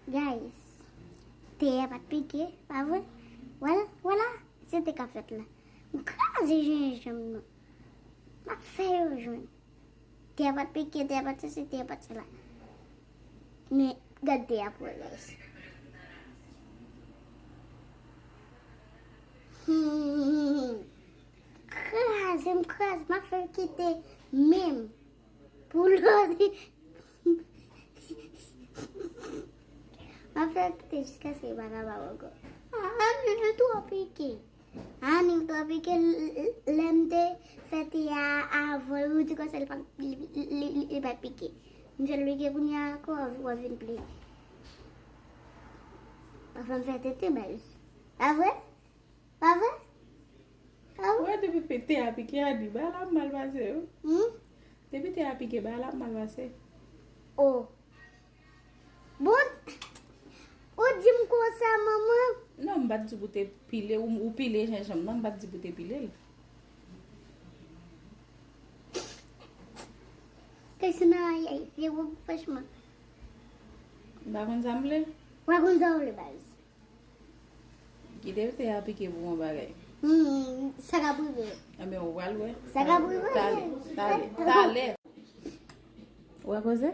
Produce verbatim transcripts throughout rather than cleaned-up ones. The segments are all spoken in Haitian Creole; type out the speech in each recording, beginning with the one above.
Guys, te a pa t pike, pa vre? Wè l, wè la, se te k ap fèt la. M kraze jenjanm nan. M ap fè yo jwenn. Te a pa t pike, te a pa t sesi, te a pa t sela. Men, gad te a pou wè, guys. Hmm. Kraze, m kraze, m ap fè l kite menm. Pou lòt. M ap fè l kite jiskaske li pa kapab ankò. Ah, Anil twò pike. Anil twò pike, l-, l-, lè m te fè te a avan, ou di konsa li pa, li, li, li, li, li pa pike. M fè l pike kounye a ankò, w ap vin plede. Pafwa m fè tete, baz. Pa vre? Pa vre? Pa vre? Wè, depi pe-, te a pike, a di, bagay la ap mal pase, wi. Hmm? Depi te a pike, bagay la ap mal pase. Oh. Bon, ou di m konsa, manman? Non, m pa t di pou te pile, ou, ou pile jenjanm nan, m pa t di pou te pile l. Kèsyon nan ay, ay, se bon, franchman. M pa konn sa m vle. Ou pa konn sa w vle, baz. Kite te a pike pou yon bagay. Hmm, sa ka prive. Enben, ou pral wè. Sa ka prive. Talè, talè, talè. Ou wè koze?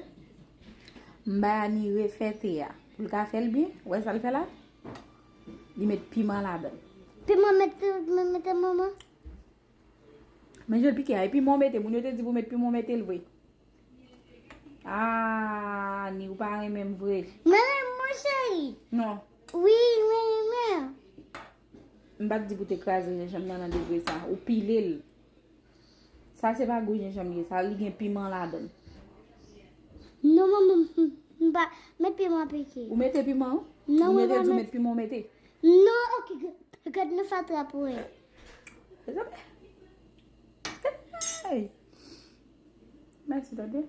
M bay Ani refè te a. Pou l ka fè l byen, ou wè sa l fè la? Li met piman ladan l. Piman mete, mete manman? Men jan l pike a, e piman w mete, moun yo te di pou met piman w mete l vre. Ah, Ani, ou pa renmen m vre. Mwen renmen w, cheri. Non. Wi, mwen renmen w. M pa t di pou te kraze jenjanm nan nan degre sa. Ou pile l. Sa se pa gwo jenjanm li ye, sa li gen piman ladan l. Non, manman, m, m pa met piman pike. Ou mete piman, wi? Non, mwen pa met. Ou mete, di w met piman, ou mete. Non, ok, gad, gad nan fatra pou wè. Mezanmi. Hey. Mèsi, tande.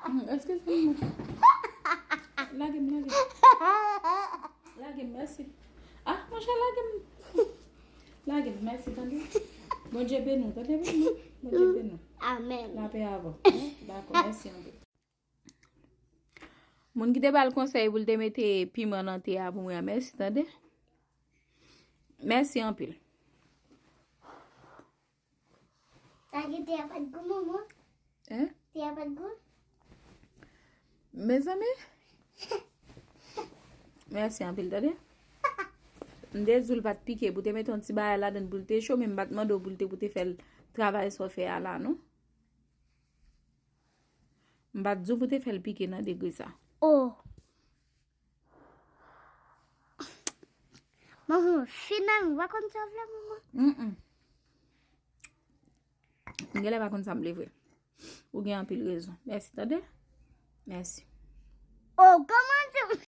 Hmm, excuse me. Lage m, lage m. Lage m, mèsi. Ah, monchè, lage m. Lage m, mèsi, tande. Bondye beni w, tande, beni w. Bondye beni w. Amèn. Lapè avè w. Dakò, mèsi anpil. Moun ki te ba l konsèy pou l te mete piman nan te a pou mwen an, mèsi, tande. Mèsi anpil. Sa ki te a pa t gou, manman? Hein? Te a pa t gou? Mezanmi. Mèsi anpil, tande. M te di w l pa t pike, pou te mete yon ti bagay ladan l pou l te cho, men m pa t mande w pou l te, pou te fè l travay sa w fè a la, non. M pa t di w pou te fè l pike nan degre sa. Oh. Manman, finalman, w pa konn sa w vle, manman? Mm-mm. M genlè pa konn sa m vle vre. Ou gen anpil rezon. Mèsi, tande? Mèsi. Oh, kòman